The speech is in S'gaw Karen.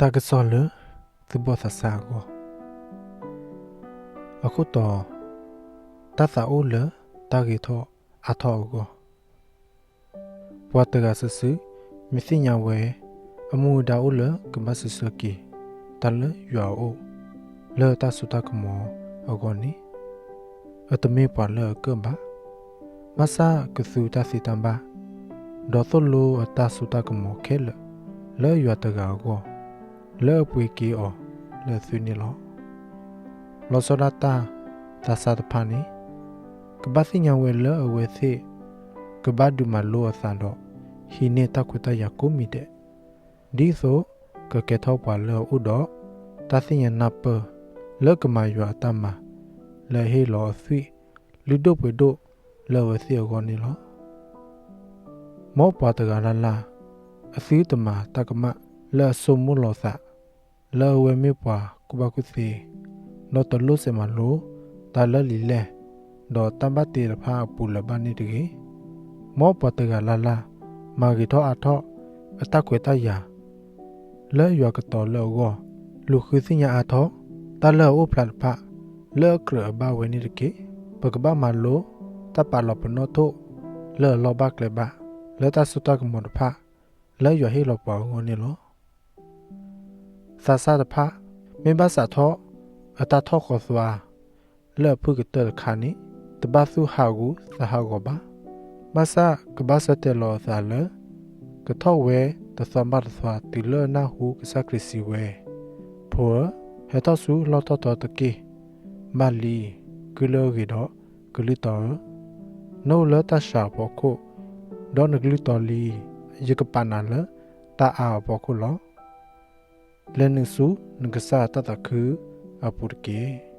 တၢ်ကစီၣ်လၢသုဘီၣ်သးစၢ်အဂီၢ်, အခိၣ်တီ, တၢ်သးအိၣ်လၢတၢ်ဂ့ၤထီၣ်အါထီၣ်အဂီၢ်. ပှၤတဂၤစုာ်စုာ် မ့ၢ်သ့ၣ်ညါဝဲ အမူအဒါအိၣ်လၢကဘၣ်စံးဆၢက့ၤ တၢ်လၢယွၤအအိၣ် လၢတၢ်စိတၢ်ကမီၤအဂီၢ်န့ၣ်, အတမ့ၢ်ပှၤလၢအကၢၣ်ဘၣ်, ဘၣ်ဆၣ်ကသူတၢ်သ့တၢ်ဘၣ်, ဒီးသိၣ်လိအတၢ်စိတၢ်ကမီၤခဲလၢာ် လၢယွၤတဂၤအဂီၢ်, လၢအပှ့ၤက့ၤအီၤလၢအသွံၣ်န့ၣ်လီၤ. လီၤဆီဒၣ်တၢ်, သးစၢ်တဖၣ်န့ၣ် ကဘၣ်သ့ၣ်ညါဝဲလၢအဝဲသ့ၣ် ကဘၣ်ဒုးမၤလိအသးဒီး ဟံးန့ၢ်တၢ်ခွဲးတၢ်ယာ်ကိးမံၤဒဲး, ဒ်သိးကကဲထီၣ်ပှၤလၢအအိၣ်ဒီး တၢ်သ့ၣ်ညါနၢ်ပၢၢ် လၢကမၤယွၤအတၢ်မၤ လၢအဟ့ၣ်လီၤအသွံၣ် လုၢ်ဒိၣ်ပှ့ၤဒိၣ်လၢအဝဲသ့ၣ်အဂီၢ်န့ၣ်လီၤ. မ်ပှၤတဂၤလၢ်လၢ် အသုတမၤတၢ်ကမၣ် လၢအဆိကမိၣ်လီၤသး လၢအဝဲမ့ၢ်ပှၤကူၣ်ဘၣ်ကူၣ်သ့, ဒီးတလိၣ်စဲးမၤလိ တၢ်လၢလံာ်လဲၢ် ဒီးတၢ်ဘၣ်တ့တဖၣ်အပူၤလၢၤဘၣ်န့ၣ်တဂ့ၤ. မ်ပှၤတဂၤလၢ်လၢ် မၤဂ့ၤထီၣ်အါထီၣ်အတၢ်ခွဲးတၢ်ယာ် လၢယွၤကတီၤလၢအဂီၢ်, လူၤဃုသ့ၣ်ညါအါထီၣ် တၢ်လၢအအိၣ်ဖျါတဖၣ် လၢအကြၢးအဘၣ်ဝဲန့ၣ်တက့ၢ်. ပကဘၣ်မၤလိ တၢ်ပာ်လီၤပနီၣ်ထိၣ် လၢအလီၢ်ဘၣ်ကျဲဘၣ် လၢတၢ်စိတၢ်ကမီၤတဖၣ် လၢယွၤဟ့ၣ်လီၤပှၤအဂီၢ်န့ၣ်လီၤ. သးစၢ်တဖၣ် မ့ၢ်ဘၣ်စးထီၣ်အတၢ်ထီၣ်ဃီသွါ လၢအဖုၣ်ကတၢၢ်တခါန့ၣ် တဘၣ်သူၣ်ဟးဂူာ်သးဟးဂီၤဘၣ်. ဘၣ်ဆၣ်ကဘၣ်ဆၢတဲာ်လီၤအသးလၢ ကထီၣ်ဝဲတသွါဘၣ်တသွါ တုၤလၢအနၢ်ဟူကစၢ်ခရံာ်စံးဝဲ, ဖိဧၢ, ဟဲထီၣ်ဆူလီၢ်ထီၣ်ထီတက့ၢ်. ဘၣ်လံ, ကုၢ်လၢအဂ့ၤဒီးကလုၢ်တီဧၢ, နအိၣ်လၢတၢ်စှၤအဖီခိၣ်, ဒီးနကလုၢ်တီလံ. ယကပာ်နၤလၢတၢ်အါအဖီခိၣ်လီၤ. လဲၤနုာ်ဆူနကစၢ်တၢ်သးခုအပူၤတက့ၢ်.